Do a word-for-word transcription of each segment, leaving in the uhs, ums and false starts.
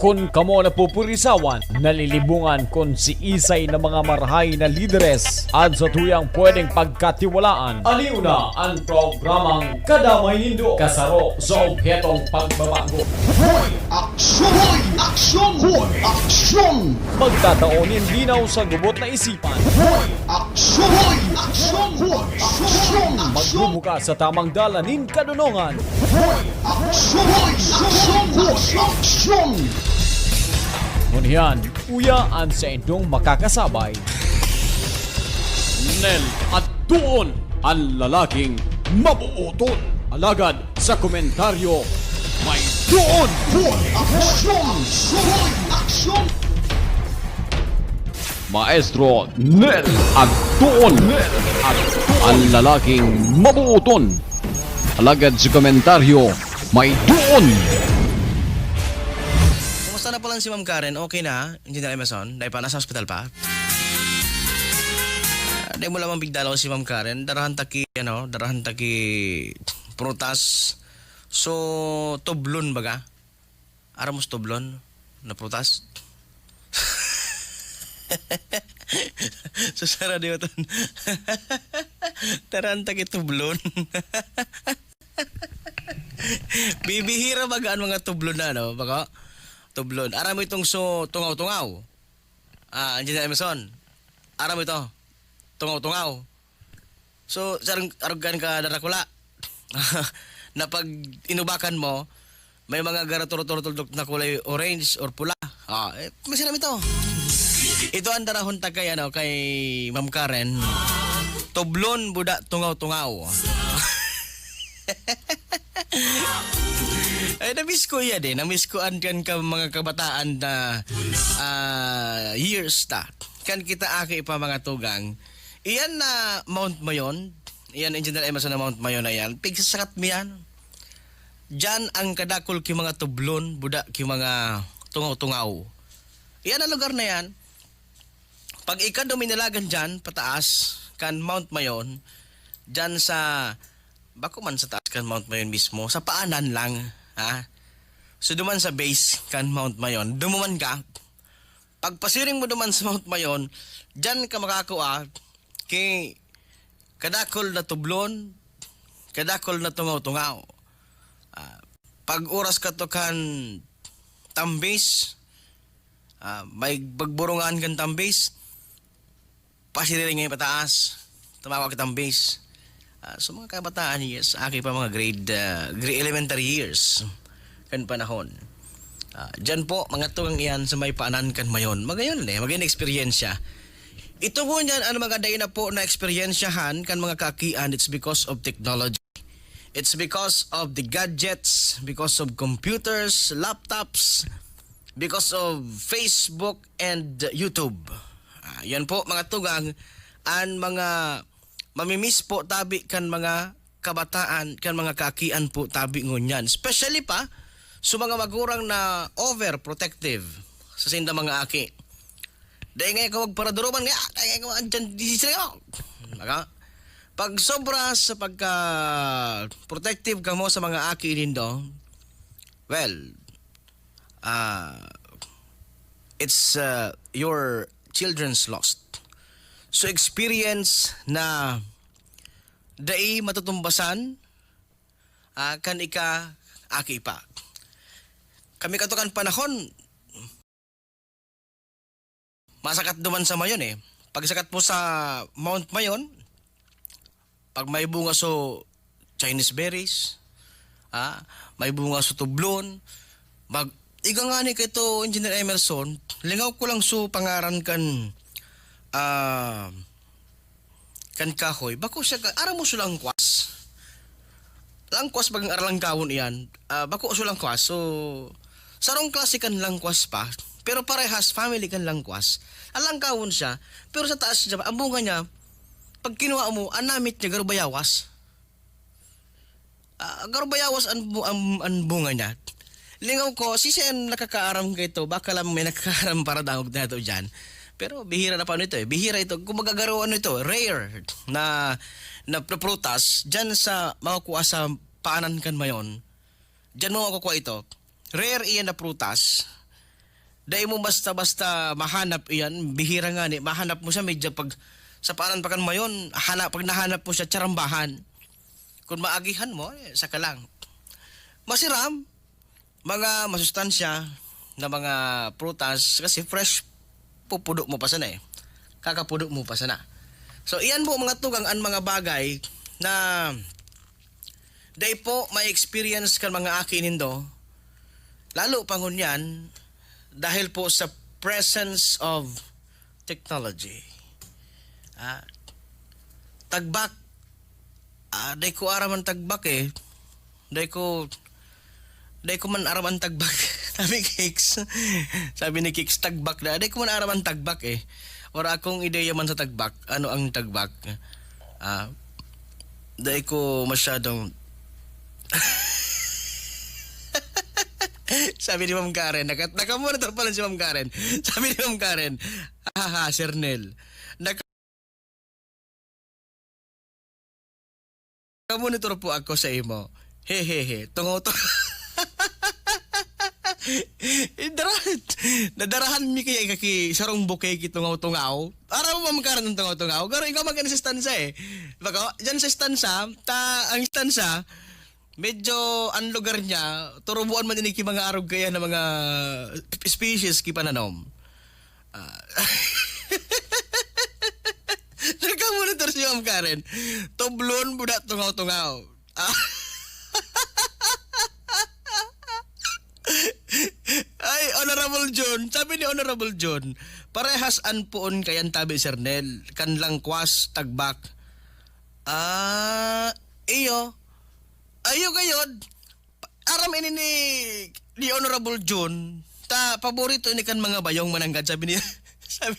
Kun kamo napupurisawan, nalilibungan kun siisay na mga marahay na lideres an satuyang pwedeng pagkatiwalaan. Aliw na an programang Kadamay Nindo, kasaro sa obhetong pagbabago. Hoy! Aksyon! Hoy! Aksyon! Hoy! Aksyon! Magtatao nin linaw sa gubot na isipan. Hoy! Aksyon! Hoy! Aksyon! Hoy! Aksyon! Magbubukas sa tamang dalan nin kadonongan. Hoy! Aksyon! Hoy! Aksyon! Hoy! Aksyon! Ngunyan, uya an saindong makakasabay. Nel at Doon, an lalaking mabuoton. Alagad sa komentaryo, may doon! Hoy! Aksyon! Hoy! Aksyon! Maestro Nel Antuon. Nel Antuon. Ang lalaking mabuoton. Alagad sa komentaryo, may doon. Kumusta na pala si Ma'am Karen? Okay na, Engineer Emerson? Dai pa, nasa hospital pa? Ah, dai mo lamang pigdalaw si Ma'am Karen. Darahan ta ki, ano, darahan ta ki prutas. So, tublon baga? Aram mo sa tublon na prutas? So, sara di ba ton? Taranta ki tublon. Bibihira baga an mga tublon na, no? Baka tublon. Aram mo itong so, tungaw-tungaw? Ah, Engineer Emerson. Aram mo ito? Tungaw-tungaw. So, sarang arugan ka darakula na pag inubakan mo, may mga garaturuturdok na kulay orange or pula. Ah, eh, may sinam ito. Ito ang darahon ta kay, ano, kay Ma'am Karen. Tublon, buda, tungaw-tungaw. Ay, namiss ko yan eh. Namiss ko an, an ka, mga kabataan na, ah, years ta. Kan kita aki pa mga tugang. Iyan na Mount Mayon. Iyan, Engineer Emerson, na Mount Mayon na yan. Pigsasakat mi yan. Diyan ang kadakol ki mga tublon, buda ki mga tungaw-tungaw. Iyan ang lugar na yan. Pag ika duminalagan diyan, pataas, kan Mount Mayon, diyan sa, bako man sa taas kan Mount Mayon mismo, sa paanan lang, ha? So, duman sa base kan Mount Mayon, dumuman ka, pagpasiring mo duman sa Mount Mayon, diyan ka makakua ki kadakol na tublon, kadakol na tungaw-tungaw. Ah, pag oras ka to kan tambis, ah, may pagburungan kan tambis, pasiring ngay pataas, tumawa ki tambis. Ah, so, mga kabataan, yes, aki pa mga grade, ah, grade elementary years kan panahon. Ah, diyan po, mga tugang iyan sa may paanan kan Mayon. Magayon eh, magayon na eksperyensya. Ito po niyan, ang mga dai na po na eksperyensyahan kan mga kaakian, it's because of technology. It's because of the gadgets, because of computers, laptops, because of Facebook and YouTube. Ah, yan po, mga tugang, an mga mamimiss po tabi kan mga kabataan, kan mga kaakian po tabi ngunyan. Especially pa, sa mga magurang na overprotective sa sinda mga aki. Dai ngay ka magparaduruman nga, dai ngay ka andyan, di sila, oh. Baga, pag sobra sa pagka-protective kamo sa mga aki nindo, well, ah, it's, ah, your children's lost. So, experience na dai matutumbasan, ah, kan ika aki pa. Kami kato kan panahon, masakat duman sa Mayon eh. Pagsakat mo sa Mount Mayon, pag may bunga so Chinese berries, ah, may bunga so tublon, mag-, iga nga ni kay to, Engineer Emerson, lingaw ko lang so pangaran kan, ah, kan kahoy. Bako siya ka, aram mo so langkwas? Langkwas bagang aralangkawon iyan. Ah, bako so langkwas. So, sarong klase kan langkwas pa, pero parehas family kan langkwas. Alangkawon siya, pero sa taas siya, ang bunga niya, pag kinuha mo, ang namit niya, garo bayawas. Ah, garo bayawas ang bu-, ang, ang bunga niya. Lingaw ko, sisay an nakakaaram kaito? Baka lang may nakakaaram paradangog na ito diyan. Pero bihira na paano ito eh. Bihira ito. Kumbaga garo ano ito, rare na, na, na prutas. Diyan sa makukuha sa paanan kan Mayon. Diyan mo makukuha ito. Rare iyan na prutas. Dai mo basta-basta mahanap iyan, bihira nga ni mahanap mo siya medyo pag sa paanan pa kan mayon, hana, pag nahanap mo siya, tsarambahan. Kung maagihan mo, eh, saka lang. Masiram, mga masustansya na mga prutas kasi fresh, pupudo mo pa sana eh. Kakapudo mo pa sana. So, iyan po mga tugang an mga bagay na dai po ma-experience kan mga aki nindo, lalo pa ngunyan dahil po sa presence of technology. Ah, tagbak. Ah, dai ko aram ang tagbak eh. Dai ko, dai ko man aram ang tagbak. Sabi Kicks. Sabi ni Kicks, tagbak na. Dai ko man aram ang tagbak eh. Wala akong ideya man sa tagbak. Ano ang tagbak? Ah, dai ko masyadong Sabi ni Ma'am Karen, naka, nakamonitor pala si Ma'am Karen. Sabi ni Ma'am Karen, "Haha, Sir Nel, naka-, nakamonitor po ako sa imo. Hehehe, tungaw to." Dara-, nadarahan mi kaya kaki sarong bouquet ki tungaw-tungaw. Aram mo, Ma'am Karen, ang tungaw-tungaw. Pero ikaw mag-ano sa stansa eh. Bako, dyan sa stansa, ta, ang stansa, medyo ang lugar niya, turubuan man ini ki mga arog kaya na mga species ki pananom. Ah. Nagkamonitor si Ma'am Karen. Tublon, buda, tungaw-tungaw. Ah. Ay, Honorable John. Sabi ni Honorable John, parehas an poon kayan tabi, Sir Nel. Kan langkwas, tagbak. Ah, iyo. Ayo gayod. Aram ini ni, ni Honorable John. Ta, paborito ini kan mga bayong mananggad, sabi niya. Sabi,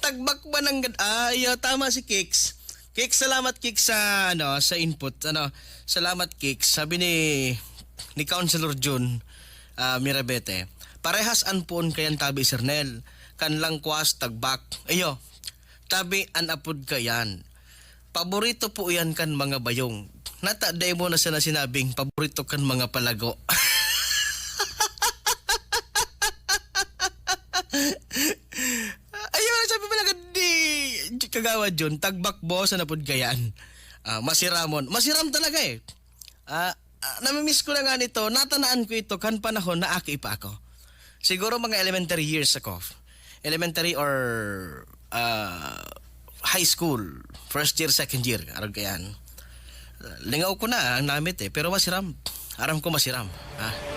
tagbak mananggad. Ah, iyo, tama si Kicks. Kicks, salamat, Kicks, sa, ano, sa input. Ano, salamat, Kicks. Sabi ni, ni Councilor Jun, ah, Mirabete, parehas an poon kayan tabi, Sir Nel. Kan langkwas, tagbak. Iyo, tabi an apod kayan. Paborito po yan kan mga bayong. Nata, dai mo na sana sinabing paborito kan mga palago. Ayun, sabi pala ka ni Kagawad Jun, tagbak boss, ano pod kayan? Ah, masiramon. Masiram talaga eh. Ah, ah, namimiss ko na nga nito, natanaan ko ito kan panahon na aki pa ako. Siguro mga elementary years ako. Elementary or, ah, high school, first year, second year, arog kayan. Lingaw ko na ang namit eh, pero masiram. Aram ko masiram. Ah.